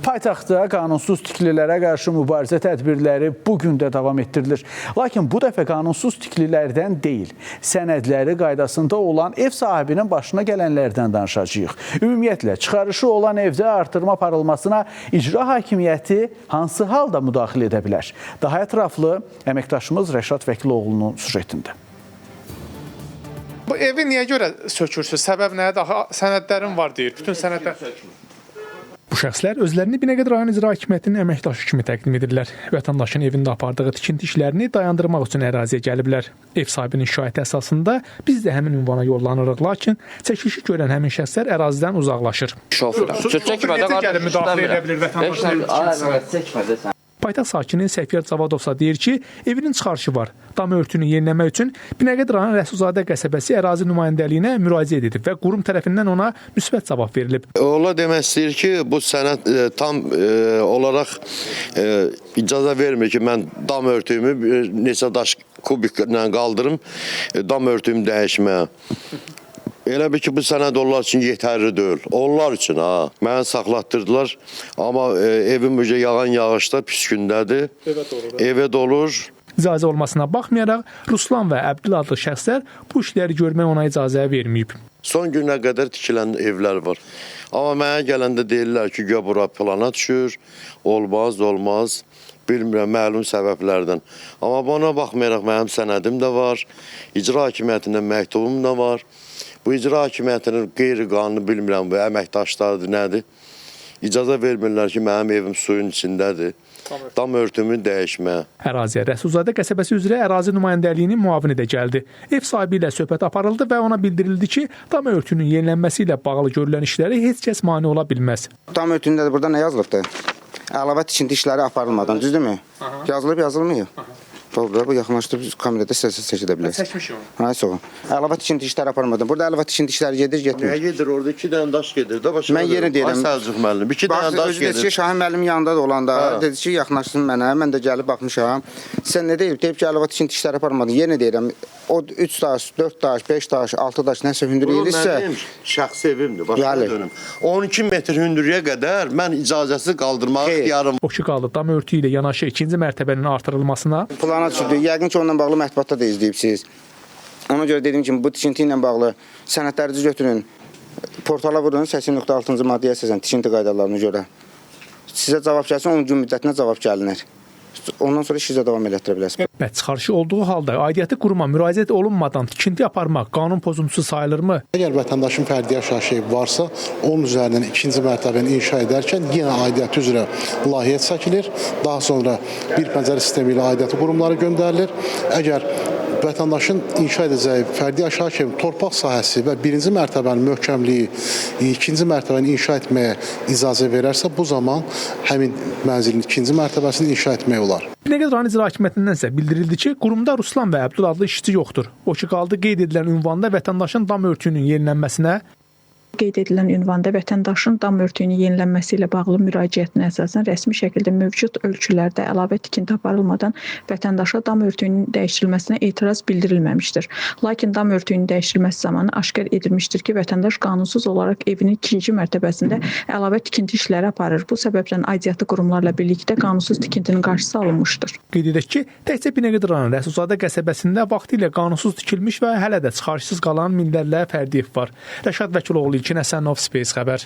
Paytaxtda qanunsuz tikililərə qarşı mübarizə tədbirləri bu gün də davam etdirilir. Lakin bu dəfə qanunsuz tikililərdən deyil, sənədləri qaydasında olan ev sahibinin başına gələnlərdən danışacağıq. Ümumiyyətlə, çıxarışı olan evdə artırma aparılmasına icra hakimiyyəti hansı halda müdaxilə edə bilər? Daha ətraflı əməkdaşımız Rəşad Vəkiloğlunun süjetində. Bu evi niyə görə sökürsüz? Səbəb nədir? Axı sənədlərim var deyir. Bütün sənədlər. Bu şəxslər özlərini Binəqədi rayon İcra Hakimiyyətinin əməkdaşı kimi təqdim edirlər. Vətəndaşın evində apardığı tikinti işlərini dayandırmaq üçün əraziyə gəliblər. Ev sahibinin şikayəti əsasında biz də həmin ünvana yollanırıq, lakin çəkilişi görən həmin şəxslər ərazidən uzaqlaşır. Şoferəm. Çəkmə də necə gəlib müdaxilə edə bilər vətəndaşın ev tikintisinə? Çəkmə də sən. Paytaxt sakini Səfiyar Cavadovsa deyir ki, evinin çıxarışı var. Dam örtüyünü yeniləmək üçün Binəqədi rayon Rəsulzadə qəsəbəsi ərazi nümayəndəliyinə müraciət edib və qurum tərəfindən ona müsbət cavab verilib. Onlar demək istəyir ki, bu sənəd tam olaraq icazə vermir ki, mən dam örtüyümü bir neçə daş kubiklə qaldırım, dam örtüyümü dəyişməyə. Elə bil ki, bu sənəd onlar üçün yetərli deyil. Onlar üçün ha. Məni saxlatdırdılar, amma evim öcə yağan yağışda pis gündədir. Evə dolur. Evə dolur. İcazə olmasına baxmayaraq Ruslan və Əbdül adlı şəxslər bu işləri görmək ona icazə verməyib. Son günə qədər tikilən evlər var. Amma mənə gələndə deyirlər ki, güya bura plana düşür, olmaz, olmaz. Bilmirəm, məlum səbəblərdən. Amma buna baxmayaraq mənim sənədim də var, icra hakimiyyətindən məktubum da var. Bu icra hakimiyyətinin qeyri-qanuni bilmirəm, bu əməkdaşlardır, nədir? İcazə vermirlər ki, mənim evim suyun içindədir. Dam örtümü dəyişməyə. Əraziyə Rəsulzadə qəsəbəsi üzrə ərazi nümayəndəliyinin müavini də gəldi. Ev sahibi ilə söhbət aparıldı və ona bildirildi ki, dam örtüyünün yenilənməsi ilə bağlı görülən işlərə heç kəs mane ola bilməz. Dam örtüyündə də burada nə yazılıbdır? Əlavə tikinti işləri aparılmadan, düzdürmü? Yazılıb, yazılmıyor. Doğrudur, bu yaxınlaşdırıb kamerada istəsəz çəkilə də bilərsiniz. Çəkmişik onu. Ha, çox. Əlavə tikinti işləri aparılmadan. Burada əlavə tikinti işləri gedir, Nə getmir. gedir orada? 2 dənə daş gedir də başa. Mən yenə deyirəm. Ay Səlcuq müəllim, 2 Bax, dənə daş özü dedi ki, gedir. Şahin müəllim yanında da olanda Hə. dedi ki, yaxınlaşsın mənə. Mən də gəlib baxmışam. Sən nə deyib? Deyib ki, əlavə tikinti işləri aparmadın. Yenə deyirəm, o 3 daş, 4 daş, 5 daş, 6 daş nəsə hündür Bu edirsə, mənim şəxsi evimdir, başa Bəli. dönüm. 12 metr hündürlüyə qədər mən icazəsiz qaldırmağa Xeyr. ixtiyarım O ki qaldı dam örtüyü ilə yanaşı ikinci mərtəbənin artırılmasına plana düşübdür. Yəqin ki, onunla bağlı mətbuatda da izləyibsiz. Ona görə dediyim kimi bu tikinti ilə bağlı sənədlərinizi götürün. Portala vurun 80.6-cı maddəyə əsasən tikinti qaydalarına görə. Sizə cavab gəlsin, 10 gün müddətinə cavab gəlinir. Ondan sonra işinizə davam elətdirə bilərsiniz. və çıxarışı olduğu halda aidiyyəti quruma müraciət olunmadan tikinti aparmaq qanun pozuntusu sayılırmı? Əgər vətəndaşın fərdi yaşayış evi varsa, onun üzərindən ikinci mərtəbəni inşa edərkən yenə aidiyyəti üzrə layihə çəkilir. Daha sonra bir pəncərə sistemi ilə aidiyyəti qurumlara göndərilir. Əgər vətəndaşın inşa edəcəyi fərdi yaşayış evinin torpaq sahəsi və birinci mərtəbənin möhkəmliyi ikinci mərtəbəni inşa etməyə icazə verərsə, bu zaman həmin mənzilin ikinci mərtəbəsini inşa etmək olar. Binəqədi rayon İcra Hakimiyyətindən isə bildirildi ki, qurumda Ruslan və Əbdül adlı işçi yoxdur. O ki qaldı qeyd edilən ünvanda vətəndaşın dam örtüyünün yenilənməsinə Qeyd edilən ünvanda vətəndaşın dam örtüyünün yenilənməsi ilə bağlı müraciətinə əsasən rəsmi şəkildə mövcud ölçülərdə əlavə tikinti aparılmadan vətəndaşa dam örtüyünün dəyişdirilməsinə etiraz bildirilməmişdir. Lakin dam örtüyünün dəyişdirilməsi zamanı aşkar edilmişdir ki, vətəndaş qanunsuz olaraq evinin ikinci mərtəbəsində əlavə tikinti işləri aparır. Bu səbəbdən aidiyyatı qurumlarla birlikdə qanunsuz tikintinin qarşısı alınmışdır. Qeyd edək ki, təkcə Binəqədi rayonu Rəsulzadə qəsəbəsində vaxtilə qanunsuz tikilmiş və hələ də çıxarışsız qalan minlərlə fərdi ev var. Rəşad Vəkiloğlu, İlkin Həsənov, Space xəbər.